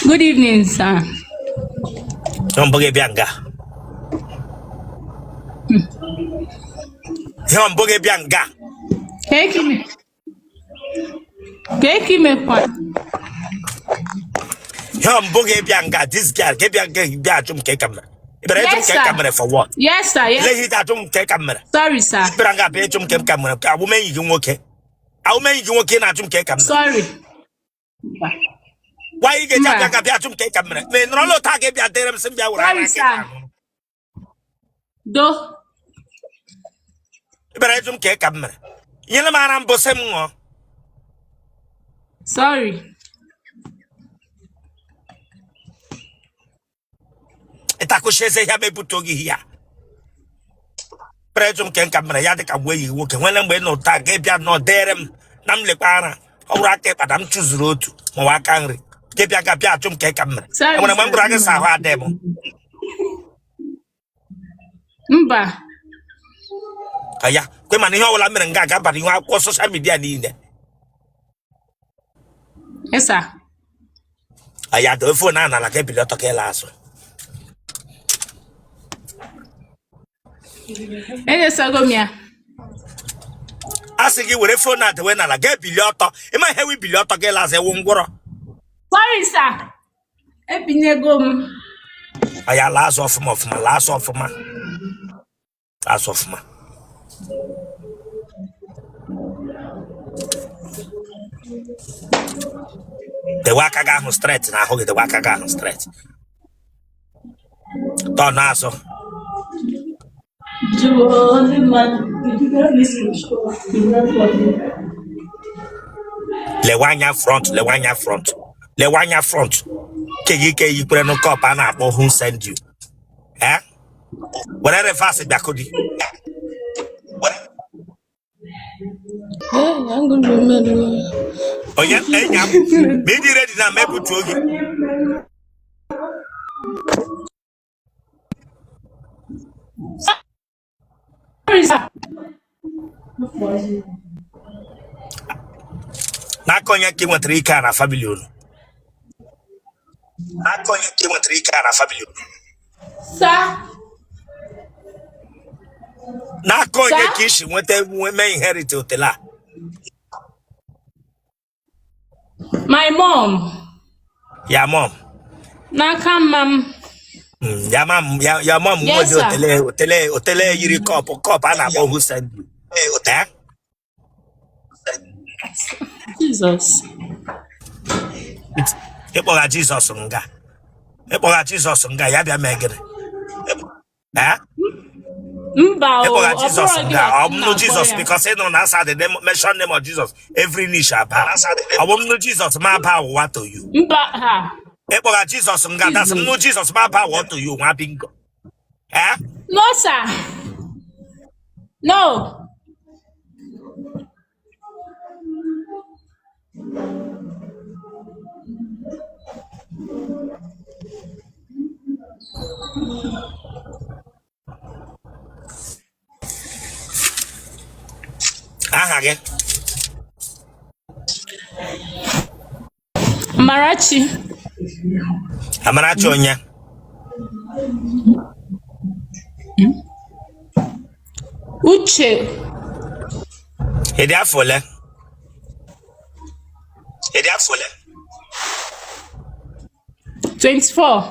Good evening, sir. Ihe mbụ gị bịa nga. Ihe mbụ gị bịa nga. Ka eke imekwa. Ihe mbụ gị bịa nga this girl gị bịa gị bịa ajụ m ka ị ka mere. Ị bịara ịjụ m Yes, ka ị ka sir. mere for what? Yes, sir. Yes. Lee ihe ị ji ajụ m ka ị ka mere. Sorry, sir. Ị bịara nga bịa ịjụ m ka m ka mere ka awụ m enyi gị nwoke. Awụ m enyi gị nwoke ị na-ajụ m ka ị ka mere. Sorry. Why ị ga-eji Mba. abịa nga bịa ajụ m ka ị ka mere? Ma ị nọrọla otu a ga-ebịa dere m sị m bịa were ara Sorry, aka sir. ahụ. Do. Ị bịara ịjụ m ka ị ka m mere. Nyere m ara mbụ sị m ṅụọ. Sorry. Ị takụchi eze ya ma ebutuo gị ya. Bịara ịjụ m ka nka mere ya dị ka mgbe enyi gị nwoke nwere mgbe ị nọ taa ga bịa nọ dere m na m lekwa ara ọ bụrụ aka ịkpa na m chụzuru otu ma ọ bụ aka nri gị bịa ga bịa ajụ m ka ị ka m mere. Sorry, Enwere mgbe m sir. gwara gị sa ahụ adị m. Mba. Ka ya kwe mana ihe ọbụla mere nga aga bara ihu akwụkwọ social media niile. Yes, sir. Aya dowe phone ahụ n'ala ka ebili ọtọ ka ịla azụ. Edesago m ya. A sị gị were phone a dewe n'ala ga ebili ọtọ ịma ihe wụ ibili ọtọ ka ịla azụ ị wụ ngwọrọ. Sorry, sir. Ebinyego m. Aya laa azụ ọfụma ọfụma laa azụ ọfụma laa azụ ọfụma. Dewe aka gị ahụ straight n'ahụ gị dewe aka gị ahụ straight. Turn azụ. Lewe anya front lewe anya front lewe anya front ke gị ke yikwere nụ cup a na-akpọ who send you eh were reverse bịakodi. Onye enyi m ma ị dị ready na m ebutuo gị. N'aka onye ka ị nwetara ike a na family unu? N'aka onye ka ị nwetara ike a na family unu? Sir. N'aka onye Sir? ka i si nweta mee inherit otele a? My mom. Your mom. N'aka mma m. Ya mom ya ya mom Yes, nwezi sir. otele otele otele yiri cup cup a na-akpọ who send you. Eh? Jesus. Ịkpọga Jizọs nga. Ịkpọga Jizọs nga ya bịa mee gịnị? Eh? Mba o, Ịkpọga ọ Jizọs bụrụ gị nga ka ọ m bụ nụ na-akpọ Jizọs ya. because ị nụrụ na asa the name mention name of Jesus every knee shall bow. Ọ bụ m nụ Jizọs ma bow ụwa to you. Mba ha. Ịkpọga Jizọs nga that's m nụ Jizọs ma bow ụwa to you nwa bingo. Eh? No, sir. No. Aha gị? Amarachi. Amarachi onye? Uche. Ị dị afọ ole? Ị dị afọ ole? 24.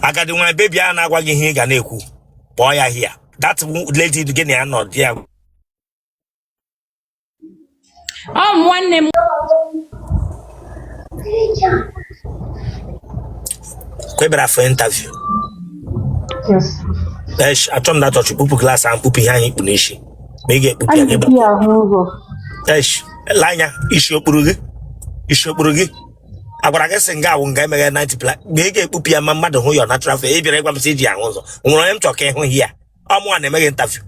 Agadi nwa baby a na-agwa gị ihe ị ga na-ekwu kpọọ ya here that lady gị na ya nọ di ya. Ọ m nwanne m. Ka ị bịara for interview. Yes. Esh, achọ m na chọọchị kpupu glass ahụ kpupu ihe anyị kpu n'isi ma ị ga-ekpupu ya A gị na-eji ya ahụ ụzọ. Esh, ele anya isi okpuru gị isi okpuru gị a gwara gị sị nga awụ nga emeghe 90 plus mgbe ị ga-ekpupu ya ma mmadụ hụ ya natural face ị bịara ịgwa m sị iji ahụ ụzọ nwere onye m chọrọ ka ịhụ ya ọ mụnwa na-eme gị interview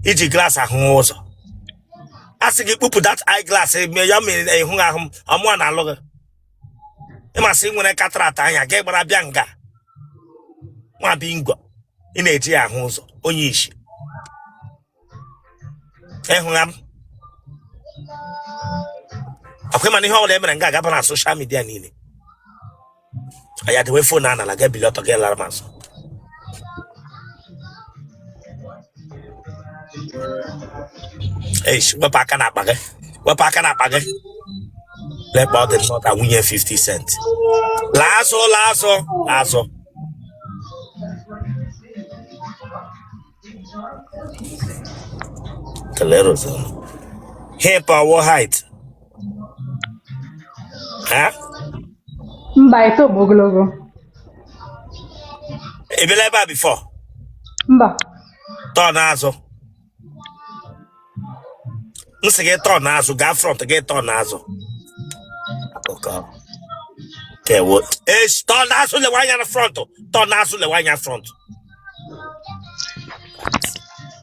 iji glass ahụ ụzọ a sị gị kpupu that eye glass mee ya mere ịhụ ahụ m ọ mụnwa na-alụ gị ịmasị nwere cataract anya gị gbara bịa nga nwa bingo ị na-eji ya ahụ ụzọ onye isi ịhụgha m akwa mana ihe ọbụla e mere nga agaba na social media niile. Ya dewe phone a n'ala, gị ebili ọtọ gị lara m azụ. Eish, wepụ aka n'akpa gị, wepụ aka n'akpa gị. Lekpa ọ dị nnọọ ka nwunye 50 cent. Laa azụ, laa azụ, laa azụ. Telerose. Hip or height? Ha? Mba, eto m ogologo. Ị bịala ebe a before? Mba. Tọọ n'azụ. M sị gị tọọ n'azụ, gaa front gị tọọ n'azụ. Akụkọ. Kewo. Eish, tọọ n'azụ lewe anya na front. Tọọ n'azụ lewe anya front.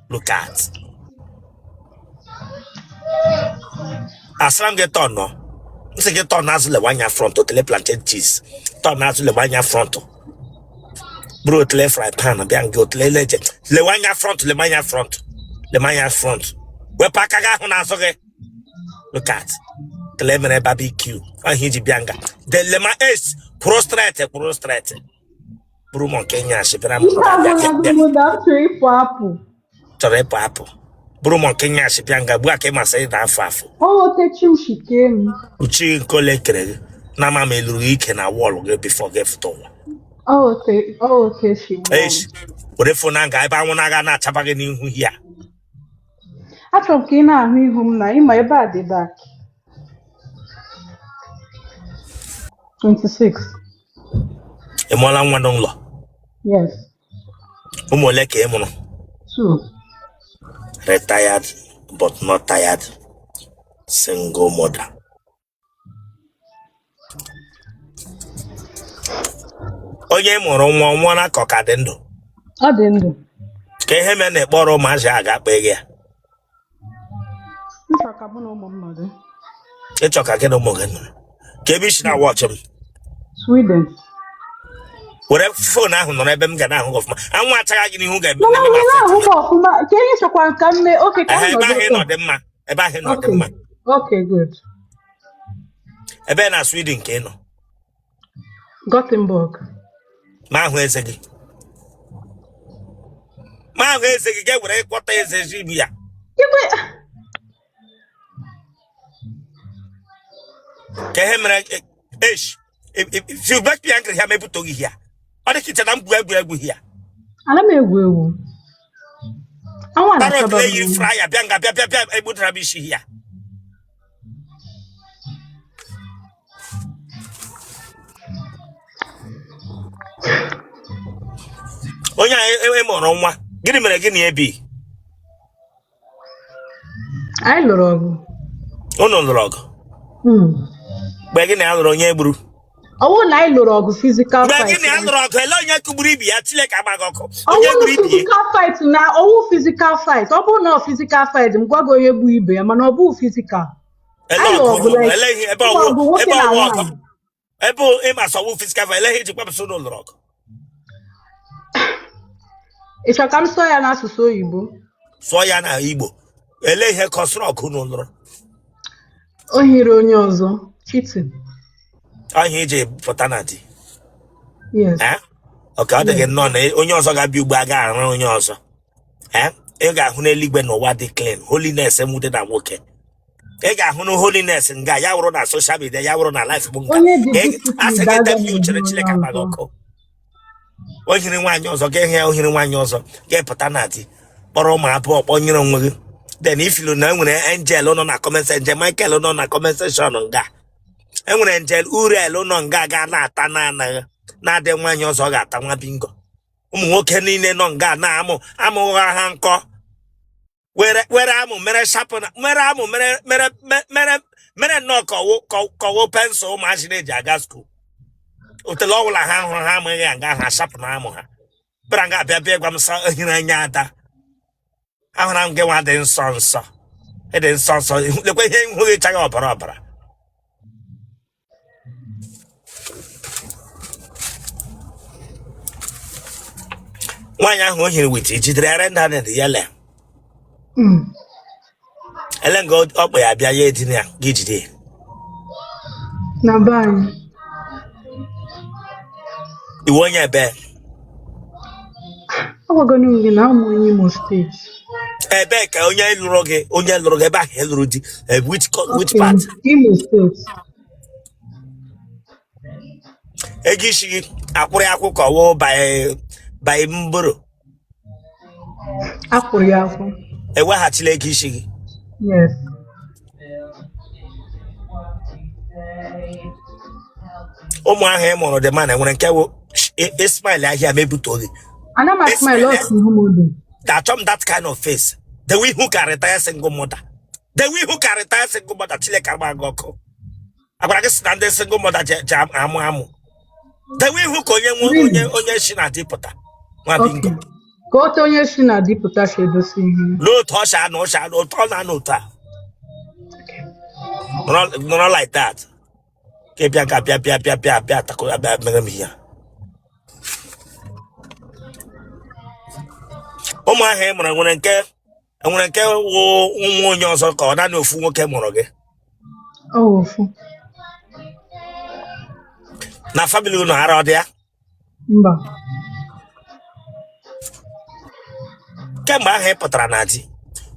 Look at. Asara m gị tọọ nọ. M sị gị tọọ n'azụ lewe anya front, otele plantain cheese. Tọọ n'azụ lewe anya front. Bụrụ otele fry pan bịa nke otele leje. Lewe anya front, lewe anya front. Lewe anya front. Wepụ aka gị ahụ n'azụ gị. Look at. Tele mere barbecue. Ahụ iji bịa nga. De lema ace kwụrụ straight, kwụrụ straight. Bụrụ m nke nyashi bịara m Ike agwụla gị m na m chọrọ ịpụ apụ. Chọrọ ịpụ apụ. Bụrụ m nke nyashi bịa nga gbuo ka ị masịrị na afọ afọ. Ọ otechi m shikee m. Uchi nke ole kere gị na ama m eluru gị ike na wall gị before gị fụta ụwa. Ọ ote ọ ote shi mụọ m. Eish, were phone nga ebe anwụ na-aga na-achaba gị n'ihu ya. Achọrọ m ka ị na-ahụ ihu m na ịma ebe a dị dark. 26. Ị mụọla nwa n'ụlọ? Yes. Ụmụ ole ka ị mụrụ? 2. Retired but not tired single mother. Onye mụrụ nwa ọ nwụọla ka ọ ka dị ndụ? Ọ dị ndụ. Ka ihe mere na ịkpọrọ ụmụazị a ga-akpa gị ya? M chọrọ ka mụ na ụmụ m nọdụ. Ịchọ ka gị na ụmụ gị nọrọ. Ka ebe isi na watch m? Sweden. Were phone ahụ nọrọ ebe m ga na-ahụ gị ọfụma. Anwụ achaghị gị n'ihu ga-eme Mana m m affect. na-ahụ m ọfụma. Ka ihe chọkwa ka m mee oke ka m Ebe nọdụ ahụ ị nọ otu. dị mma. Ebe ahụ ị nọ dị Okay. mma. Okay, good. Ebe na Sweden ka ị nọ? Gothenburg. Ma ahụ eze gị. Ma ahụ eze gị ga-ewere kwọta eze ezi ibu ya. Igwe Ka ihe mere esh if you make me angry here, mebụta gị here. Ọ dị ka iche na m gwu egwu egwu here. Ana m egwu egwu. Anwụ Parrot na-achaba m na-eyi n'ihu. fryer bịa nga bịa bịa bịa egbutara m isi here. Onye a e mụrụ nwa, gịnị mere gị na ya ebi? Anyị lụrụ ọgụ. Unu lụrụ ọgụ? Mgbe gị na ya lụrụ, onye gburu? Ọ bụrụ na anyị lụrụ ọgụ physical Mgbe gị fight. na ya lụrụ ọgụ, ele onye kụgburu ibi ya? Chineke agbaghị ọkụ. Ọ Onye bụrụ gburu ibi ya? physical fight na ọwụ physical fight. Ọ bụrụ na ọ physical fight, m gwa gị onye gbu ibe ya, mana ọ bụghị physical. Ele Anyị lụrụ ọgụ ọgụ unu like ele ihe ebe ịgba ọwụ ọgụ nwoke ebe na ọwụ ọgụ nwaanyị. Ebe ịma sọwụ physical fight, ele ihe ejikwa bụsụ unu lụrụ ọgụ? Ị chọrọ ka m sụọ ya n'asụsụ oyibo? Sụọ ya na Igbo. Ele ihe kọsịrị ọgụ unu lụrụ? O hiri onye ọzọ. Cheating. Ọhịa iji pụta na di? Yes. Eh? Ọka ọ dị gị Yes. nnọọ na onye ọzọ ga-abịa ugbo aga arụ onye ọzọ. Eh? Ị ga-ahụ n'eluigwe n'ụwa dị clean holiness nwute na nwoke. Ị ga-ahụ na holiness nga ya wụrụ na social media, ya wụrụ na life bụ nga. Onye dị Asị disciplined gị agaghị dem you chere ehi onye Chineke agbaghị ọzọ. ọkụ. O hiri nwaanyị ọzọ, ga ehi ya, o hiri nwaanyị ọzọ, ga-epụta na di kpọrọ ụmụ abụọ kpọnyere onwe gị. Then ifilu na enwere angel nọ na comment section, angel Michael nọ na comment section nga, enwere angel Uriel nọ nga ga na-ata na-anaghị na-adị nwaanyị ọzọ ga-ata nwa bingo. Ụmụ nwoke niile nọ nga na-amụ amụghị ha nkọ were were amụ mere sharpener, mere amụ mere mere mere mere nnọọ kọwụ kọwụ pencil ụmụazị na-eji aga school. Otele ọbụla ha hụrụ ha amaghị ya nga ha sharpener amụ ha bịara nga abịa bịa gwa m sọ ohiri anya ada. Ahụra m gị nwa dị nsọ nsọ, ịdị nsọ nsọ. Lekwa ihe ihu gị chaghị ọbara ọbara. Nwaanyị ahụ o hiri with jidere ya red-handed ya le ele nga ọkpa ya bịa ya edina ya, gị jide ya? Na be anyị. Ị wụ onye ebe? Agwagonu m gị na abụ m onye Imo State. Ebee ka onye lụrụ gị, onye lụrụ gị, ebe ahụ ị lụrụ di, which Okay, part? Imo State. Ego isi gị akwụrụ ya akwụ ka ọ wụ by borrow? Akwụrụ ya akwụ. Eweghachila ego isi gị? Yes. Ụmụ ahụ ị mụrụ dị mana enwere nke wụ smile ahịa ma ebuto gị? Ana m smile otu ihu m dị. Achọ m that kind of face. Dewe ihu ka retire single mother. Dewe ihu ka retire single mother. Chineke agba gị ọkụ. Agwara gị sị na ndị single mother ji amụ amụ. Dewe ihu ka onye nwe onye onye si na di pụta nwa bingo. Ka otu onye si na di pụta si edosi ihu. N'otu ọ si anọ, ọ si anọ otu ọ na-anọ otu a. Nọrọ like that. Ka ị bịa ka bịa bịa bịa bịa bịa takọ ya bịa mere m ihe a. Ụmụ ahụ ị mụrụ enwere nke wụ nwa onye ọzọ ka ọ naanị ofu nwoke mụrụ gị? Ọ ofu. Na family unu ara ọ dị ya? Mba. Kemgbe ahụ ị pụtara na di,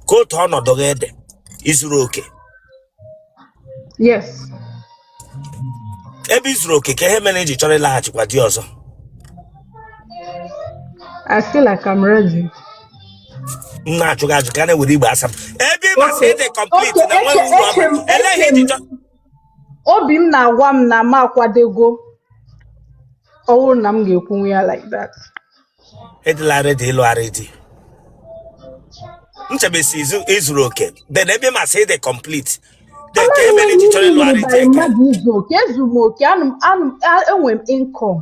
ka otu ọnọdụ gị dị, i zuru oke? Yes. Ebe i zuru oke, ka ihe mere i ji chọrọ ịlaghachikwa di ọzọ? I feel like I'm ready. M na-ajụ gị ajụ ka a na-ewere igbe asa m ebe ị masị ịdị complete na nweghị uru ọ bụla. Elee ihe i ji chọ Obi m na-agwa m na m akwadego, ọ wụrụ na m ga-ekwunwu ya like that. Ịdịla ready ịlụgharị di? Nchebesi i zuru oke, then ebe masị ịdị complete, then ka Amaghị m mere i ji ihe chọrọ ịlụgharị di by eke? mmadụ izu oke. Ezu m oke, anụ m anụ m enwe m income,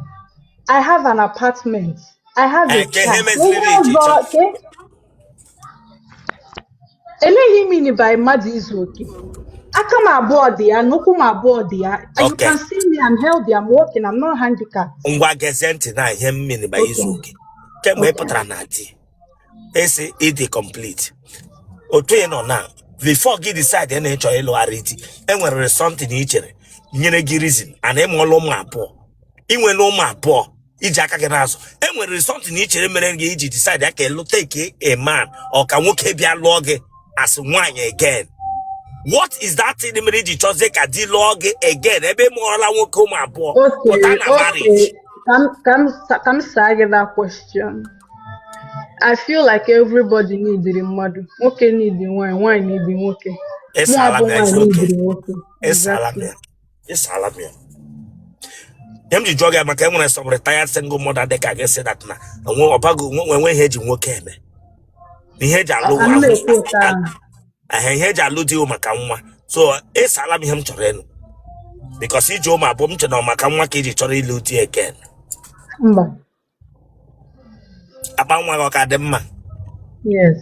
I have an apartment, I have a Ka ihe car. meziri Ihe iji ọzọ chọọ elee ihe mean by mmadụ izu oke? Aka m abụọ dị ya, n'ụkwụ m abụọ dị ya. You can see me, I'm healthy, I'm working, I'm not handicapped. Ngwa, gezie ntị na ihe m mean by izu oke. Kemgbe ị pụtara na di, ị sị ị dị complete otu ị nọ na before gị decide na ị chọrọ ịlụgharị di, enwerere something ị chere nyere gị reason and ị mụọla ụmụ abụọ, ị nwere ụmụ abụọ iji aka gị na-azụ. Enwere something ị chere mere gị iji decide ya ka ịlụ, take a man ọ ka nwoke bịa lụọ gị as nwaanyị again. What is that thing mere iji chọzie ka di lụọ gị again ebe ị mụọla nwoke ụmụ abụọ pụta na marriage? Ka m saa gị that question. I feel like everybody neediri mmadụ. Nwoke need nwaanyị, nwaanyị need nwoke. Mụ Ịsala abụ m ya. nwaanyị It's okay. neediri nwoke. Ịsala m Exactly. ya, ịsala m ya. Ihe m ji jụọ gị maka enwere some retired single mother dị ka gị sị that na enwe ọbago enwe ihe eji nwoke eme, ihe eji alụ Ana m ekwu otu ahụ. Ehe, ihe eji alụ di wụ maka nwa. So ịsala m ihe m chọrọ ịnụ, because iji ụmụ abụọ, m chere na ọ maka nwa ka iji chọrọ ịlụ di again. Mba. Akpa nwa gị ọ ka dị mma? Yes.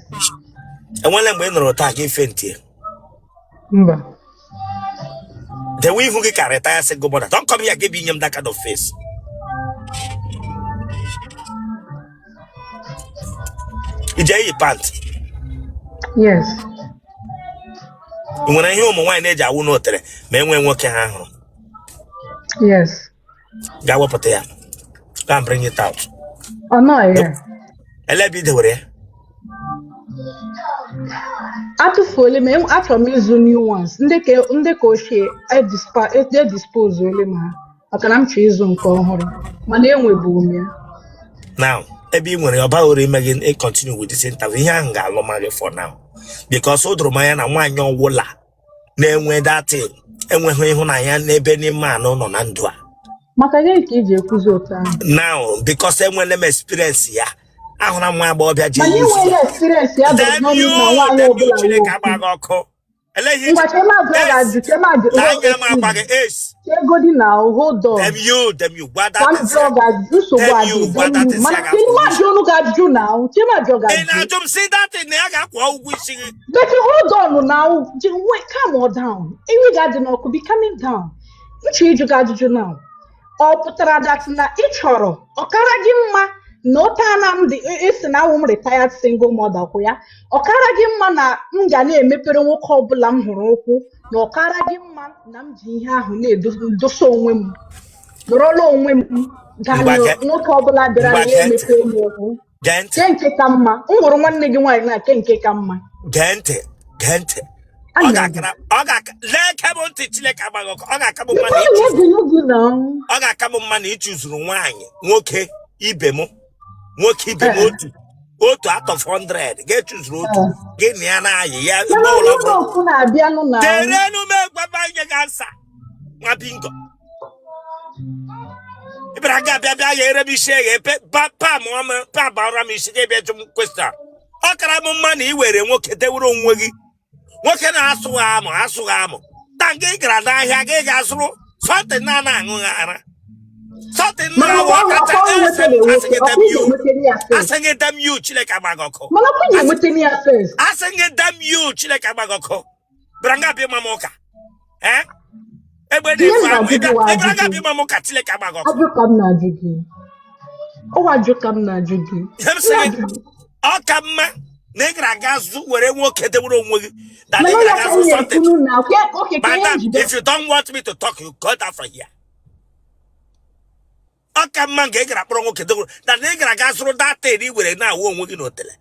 Enwele mgbe ị nụrụ taa gị faintie? Mba. Dewe ihu gị ka retire single mother. Don't come here give nye m that kind of face. Ije eyi pant? Yes. Ị nwere ihe ụmụ nwaanyị na-eji awụ n'otere ma enwee nwoke ha hụrụ? Yes. Gaa wepụta ya. Go and bring it out. Ọ nọ ya. Ele ebe i dewere ya? Atụfuola m, achọrọ m ịzụ new ones. Ndị ka ochie edispose ole m ha maka na m chọrọ ịzụ nke ọhụrụ, mana enweburu m ya. Now, ebe ị nwere ọba uru ime gị ị continue with this interview, ihe ahụ ga-alụ ma gị for now, because o doro m anya na nwaanyị ọwụla na-enwe datin enweghị ịhụnanya n'ebe n'ime anụ nọ na ndụ a. Maka gịnị ka iji ekwuzi otu ahụ? Now, because enwele m experience ya, ahụra m nwa agbọghọbịa ji Mana use inwere experience ya does Damn not mean you, na nwaanyị damn you, ọbụla Chineke nwere agba gị ọkụ. Ele ihe Ngwa, chema ajụ ga-ajụ, chema ajụ. N'anya m agba gị ace. Chegodi na, hold on. Damn you, damn you, gwa Ka m that. jụọ gị ajụ, nsogbu Damn adị. you, gwa Damn that you. isi Mana a ga-akwụ chema ụgwọ isi. ajụ ọnụ gị ajụjụ na, chema ajụ gị Ị ajụ. na-ajụ m si that na ya ga-akwụ ụgwọ isi gị. But hold on now. Wait, calm on down. Iwe ga-adị n'ọkụ, be calming down. Nchọ ịjụ gị ajụjụ now. Ọ pụtara that na ị chọrọ ọkara gị mma na ụta na m dị esi na awụ m retired single mother kwụ ya, ọkara gị mma na m ga na-emepere nwoke ọbụla m hụrụ ụkwụ, na ọkara gị mma na m ji ihe ahụ na-edosa onwe m, nọrọla onwe m Ngwa Ganụ gee nwoke ọbụla bịara ngwa na ya gee ntị. emepe m okwu. Gee ntị. Ke nke ka mma, m hụrụ nwanne gị nwaanyị na ke nke ka mma. Gee ntị, gee ntị. Ọ Ana m ga-akara, ọ ga-aka, lee ke m ntị, Chineke agbaghị ọkụ. Ọ ga-aka m mma na Biko ịchụzuru na gị na ọ ga-aka m mma na ịchụzuru nwaanyị nwoke ibe m, nwoke ibe m, otu otu out of 100 ga-echuzuru otu gị na ya na-ayị ya mgbe Mana ọbụla ọ bụrụ. Europe na-abịanụ na Terenu m egwaba nye gị answer, nwa bingo. Ị bịara ga bịa bịa ya ere m isi eghe pe pa pa mụọ m pa gbara m isi gị bịa jụ m question. Ọ kara m mma na ị were nwoke dewere onwe gị, nwoke na-asụghị amụ, asụghị amụ taa. Gị gara n'ahịa, gị ga-azụrụ something na aṅụghị ara, something Mana na-awụ mgbe ahụ ọkacha ọkwa ese nwetara asị enweta gị ọkwa damn ị you. ga-enwetara ya first. Asị gị damn you, Chineke agbaghị ọkụ. Mana ọkwa ị asị ga-enwetara ya first. Asị gị damn you, Chineke agbaghị ọkụ. Bịara nga bịa ịma m ụka, eh, egbe Ihe m na-efu amụ. na-ajụ gị Ị wa bịara nga ajụjụ. bịa ịma m ụka, Chineke agbaghị ọkụ. Ajụ ka m na-ajụ gị. Ọwa ajụ ka m na-ajụ gị. Ihe m M sị gị, na-ajụ gị. Ọ ka mma na ị gara aga zụ were nwoke dewere onwe gị than ị Mana gara ya aga ka zụ m something. na-ekwunu na oke ka ihe Madam, njide. if you don't want me to talk, you go down from here. Ọ ka mma nke ị gara kpọrọ nwoke dewere than ị gara aga zụrụ that thing ị were na-awụ onwe gị n'otele,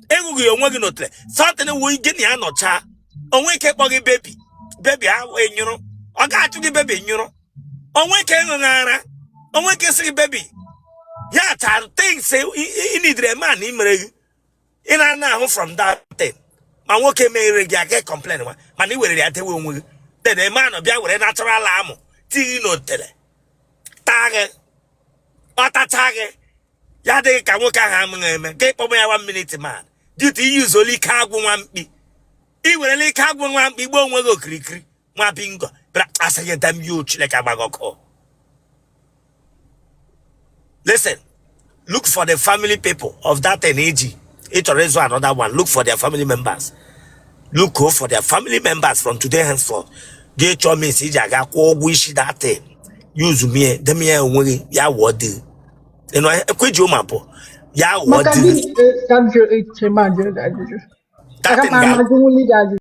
ịgụghị onwe gị n'otele, something wụ gị na ya nọcha onwe ike kpọ gị baby, baby ahụ enyụrụ, ọ ga-achụ gị baby nyụrụ, onwe ike ịṅụghị ara, onwe ike sị gị baby ya ta things ị nidere man imere gị, ị na-ana ahụ from that thing. Ma nwoke meghere gị aga complain nwa, mana ị were ya dewe onwe gị, then a man bịa were natural amụ tinye n'otele taa gị, ọ tacha gị, ya adịghị ka nwoke ahụ amụghị eme gị kpọm ya one minute man due to iyuzu olu ike agwụ nwa mkpi. Ị werela ike agwụ nwa mkpi gbuo onwe gị okirikiri, nwa bingo. Bịara asị gị damn you, Chineke agbaghị ọkụ. Listen, look for the family people of that thing iji ị chọrọ ịzụ another one. Look for their family members. Look for their family members from today henceforth. Gị chọọ means iji aga kwụọ ụgwọ isi that thing, use mie demie onwe gị, ya wụọ di gị. Ị nọ ekwe ji ụmụ abụọ, ya wụọ Maka di gị. gịnị ka m jụrụ eche ma jụrụ gị ajụjụ? That Aka thing m ga amajụ nwunye gị ajụjụ.